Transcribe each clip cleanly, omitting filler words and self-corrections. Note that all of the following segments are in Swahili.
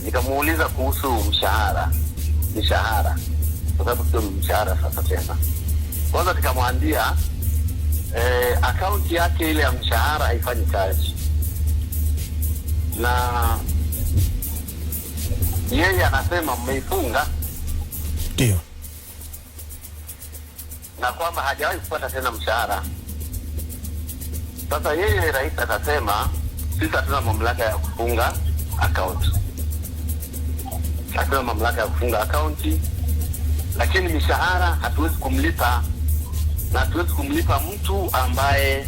Nikamuuliza kuhusu mshahara, mishahara, kwa sababu sio mshahara sasa tena. Kwanza nikamwambia akaunti yake ile ya mshahara haifanyi kazi, na yeye anasema mmeifunga. Ndio. Na kwamba hajawahi kupata tena mshahara. Sasa yeye rais akasema sisi hatuna mamlaka ya kufunga akaunti, hatuna mamlaka ya kufunga akaunti, lakini mishahara hatuwezi kumlipa, na hatuwezi kumlipa mtu ambaye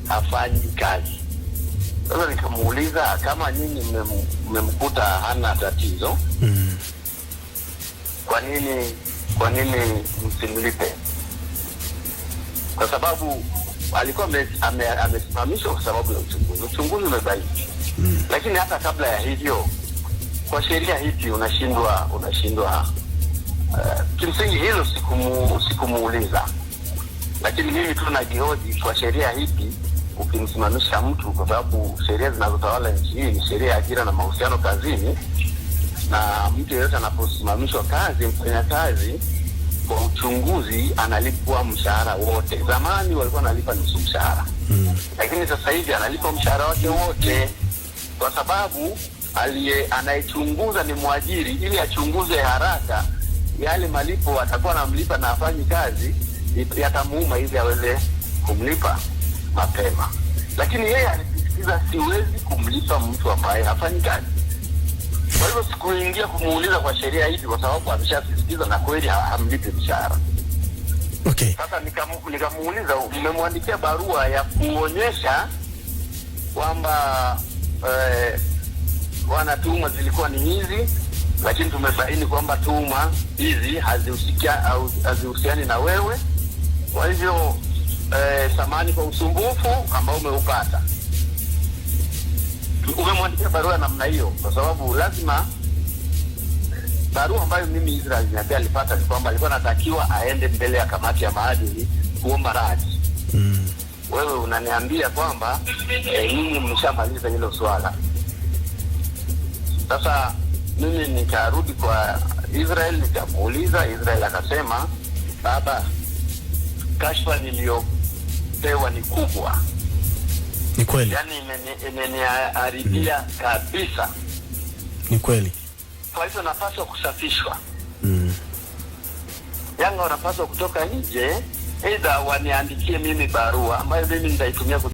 hafanyi kazi. Sasa nikamuuliza kama nyinyi mmemkuta hana tatizo, kwa nini msimlipe? Kwa sababu alikuwa amesimamishwa kwa sababu ya uchunguzi. Uchunguzi umebaini. Lakini hata kabla ya hivyo, kwa sheria hipi unashindwa kimsingi hilo sikumuuliza, lakini mimi tu najihoji kwa sheria hipi ukimsimamisha mtu, kwa sababu sheria zinazotawala nchi hii ni sheria ya ajira na mahusiano kazini, na mtu yeyote anaposimamishwa kazi, mfanyakazi kwa uchunguzi analipwa mshahara wote. Zamani walikuwa wanalipa nusu mshahara, lakini sasa hivi analipwa mshahara wake wote, kwa sababu anayechunguza ni mwajiri. Ili achunguze haraka yale malipo atakuwa anamlipa na afanyi kazi, yatamuuma ili aweze kumlipa mapema. Lakini yeye alisisitiza, siwezi kumlipa mtu ambaye hafanyi kazi. Kwa hivyo sikuingia kumuuliza kwa sheria hivi, kwa sababu ameshasisitiza na kweli hamlipi mshahara. Sasa nikamuuliza, mmemwandikia barua ya kuonyesha kwamba bwana, tuhuma zilikuwa ni hizi, lakini tumebaini kwamba tuhuma hizi hazihusiani na wewe. Kwa hivyo samahani kwa usumbufu ambao umeupata. Umemwandikia barua namna hiyo, kwa sababu lazima barua ambayo mimi Israel aliniambia alipata ni kwamba alikuwa anatakiwa aende mbele ya kamati ya maadili kuomba radhi. Wewe unaniambia kwamba nyinyi mmeshamaliza hilo swala. Sasa mimi nikarudi kwa Israel nikamuuliza. Israel akasema, baba, kashfa niliyopewa ni kubwa. Ni kweli. Yaani imeniharibia kabisa. Ni kweli. Kwa hivyo napaswa kusafishwa. Yanga wanapaswa kutoka nje, aidha waniandikie mimi barua ambayo mimi nitaitumia.